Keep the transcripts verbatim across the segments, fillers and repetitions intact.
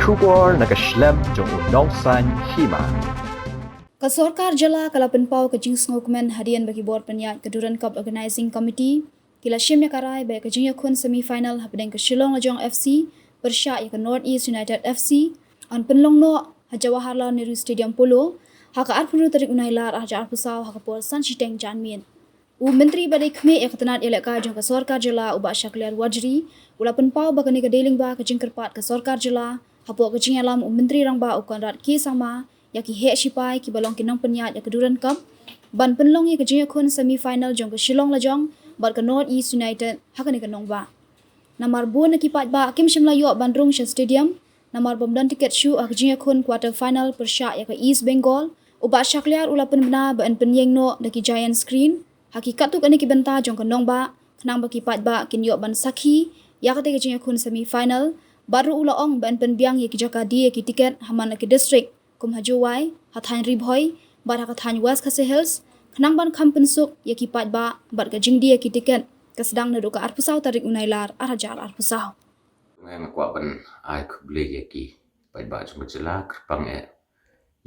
Khubor na ka shlem jong u Nongsaiñ Hima. Ka sorkar jylla ka la pynpaw ka jingsngewkmen hadien ba ki bor pynïaid ka Durand Cup Organizing Committee ki la shim ïa ka rai ba ïa ka jingïakhun semi final hapdeng ka Shillong Lajong F C pyrshah ïa ka North East United F C yn pynlong noh ha Jawaharlal Nehru Stadium Polo ha ka arphew tarik u Nailar arhajar arphew saw ha ka por san shiteng janmiet. U Myntri ba dei khmih ïa ka tnat ïalehkai jong ka sorkar jylla u Bah Shakliar Warjri u la pynpaw ba kane ka dei lyngba ka jingkyrpad ka sorkar jylla hapoh ka jingïalam u Myntri Rangbah u Conrad K Sangma ïa ki heh shipai kiba long ki nongpynïaid ïa ka Durand Cup ban pynlong ïa ka jingïakhun semi final jong ka Shillong Lajong bad ka North East United ha kane ka nongbah. Namar bun na ki paidbah kim shym la ïoh ban rung sha stadium namar bym don tiket shuh ha ka jingïakhun quarter final pyrshah ïa ka East Bengal, u Bah Shakliar u la pynbna ba yn pynïeng noh da ki giant screen ha ki katto katne ki bynta jong ka nongbah khnang ba ki paidbah kin ïoh ban sakhi ïa kata ka jingïakhun semi final. Bad ruh u la ong ba yn pynbiang ïa ki jaka die ïa ki tiket ha man la ki district kum ha Jowai, ha thaiñ Ri Bhoi bad ha ka thaiñ West Khasi Hills khnang ban kham pynsuk ïa ki paidbah. Bad ka jingdie ïa ki tiket ka sdang naduh ka arphew saw tarik u Nailar arhajar arphew saw. Nga kwah ban ai khublei ïa ki paidbah jong ka jylla kyrpang eh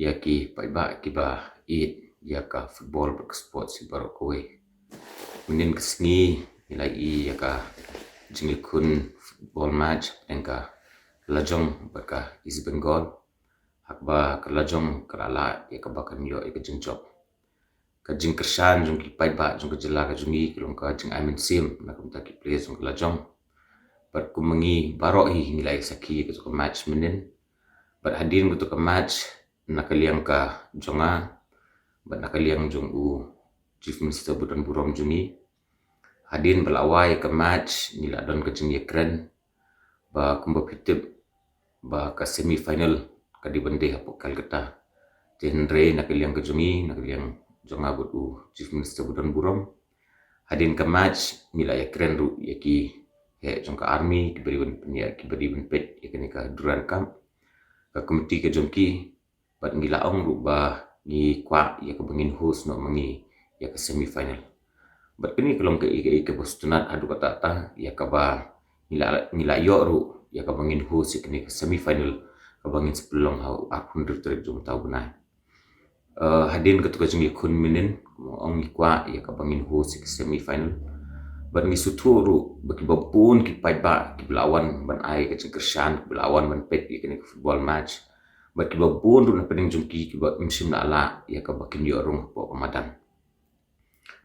ïa ki paidbah kiba ïeit ïa ka football bad ka sports hi baroh kawei. Mynnin ka sngi ngi la ïohi ïa ka jingïakhun football match hapdeng ka Lajong bad ka East Bengal ha kaba ka Lajong ka la lah ïa kaba kan ïoh ïa ka jingjop. Ka jingkyrshan jong ki paidbah jong ka jylla ka jong ngi ka long ka jingai mynsiem na ka bynta ki players jong ka Lajong. Bad kum ma ngi baroh hi ngi la ïa sakhi ïa ka match mynnin. Bad hadien ka match na ka liang ka jong nga bad na ka liang jong u Chief Minister ba don burom jong ngi, hadien ba la wai ka match ngi la don ka jingïakren ba kumba phi tip ba ka semi final ka dei ban dei hapoh Kolkata. Te hynrei na ka liang ka jong ngi, na ka liang jong nga bad u Chief Minister ba don burom, hadien ka match ngi la ïakren ruh ïa ki heh jong ka army kiba dei ban pynïaid, kiba dei ban peit ïa kane ka Durand Cup, ka komiti ka jong ki. Bad ngi la ong ruh ba ngi kwah ïa kaba ngin host noh ma ngi ïa ka semi final. Bad kane ka long ka ïa ka ïa kaba sngewtynnat haduh katta katta ïa kaba ngi la ngi la ïoh ruh ïa kaba ngin host ïa kane ka semi final kaba ngin sa pynlong ha u arphew hynriew tarik jong uta u bnai. Eh, hadien kata ka jingïakhun mynnin, ong ngi kwah ïa kaba ngin host ïa ka semi final. Bad ngi sngewthuh ruh ba kiba bun ki paidbah kiba la wan ban ai ka jingkyrshan, kiba la wan ban peit ïa kane ka football match. Bad kiba bun ruh na pdeng jong ki kiba ym shym la lah ïa kaba kin ïoh rung hapoh ka madan.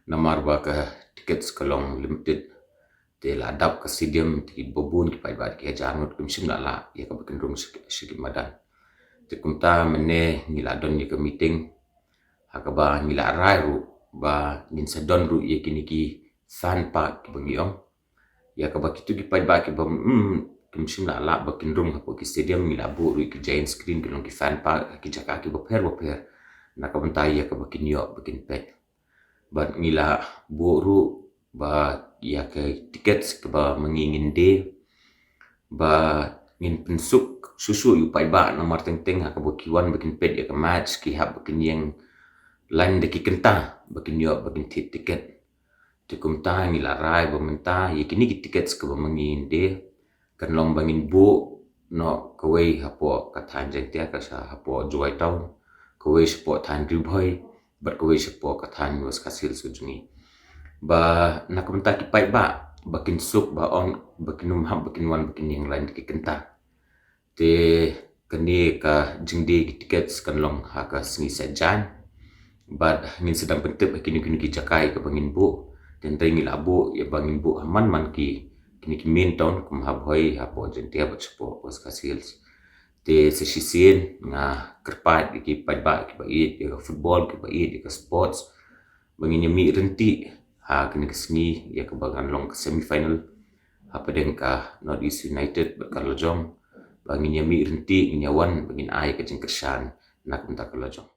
Namar ba ka tickets ka long limited. Te la dap ka stadium te kiba bun ki paidbah ki hajar ngut kim shym la lah ïa kaba kin rung sha ki madan. Te kumta mynne ngi la don ïa ka meeting ha kaba ngi la rai ruh ba ngin sa don ruh ïa kine ki fan park kiba ngi ong. Ïa kaba kito ki paidbah kiba, mm, kim shym la lah ba kin rung hapoh ki stadium ngi la buh ruh ïa ki giant screen ki long ki fan park ha ki jaka kiba pher ba pher na ka bynta ïa kaba kin ïoh ba kin peit. Bad ngi la buh ruh ba ïa ka tickets kaba ma ngi ngin die ba ngin pynsuk shuh shuh ïa u paidbah namar teng teng ha kaba ki wan ba kin peit ïa ka match ki hap ba kin ïeng line da ki kynta ba kin ïoh ba kin thied ticket. Te kumta ngi la rai ba mynta ïa kine ki tickets kaba ma ngi ngin die kan long ba ngin buh noh kawei hapoh ka thaiñ Jaiñtia, ka sha hapoh Jowai Town, kawei shapoh thaiñ Ri Bhoi bad kawei shapoh ka thaiñ West Khasi Hills ka jong ngi. Ba na ka bynta ki paidbah ba kin suk ba ong ba kin ym hap ba kin wan ba kin ïeng line da ki kynta. Te kane ka jingdie ki tickets kan long ha ka sngi Saitjaiñ. Bad ngin sa dang pyntip ha kino kino ki jaka ïa kaba ngin buh. Te hynrei ngi la buh ïa ba ngin buh ha man man ki kine ki main town kum ha Bhoi, hapoh Jaiñtia bad shapoh West Khasi Hills. Te sa shisien nga kyrpad ïa ki paidbah kiba ïeit ïa ka football, kiba ïeit ïa ka sports ba ngin ïa mih ryntih ha kane ka sngi ïa kaba ngan long ka semi final hapdeng ka North East United bad ka Lajong. Ba ngin ïa mih ryntih, ngin ïa wan ba ngin ai ka jingkyrshan na ka bynta ka Lajong.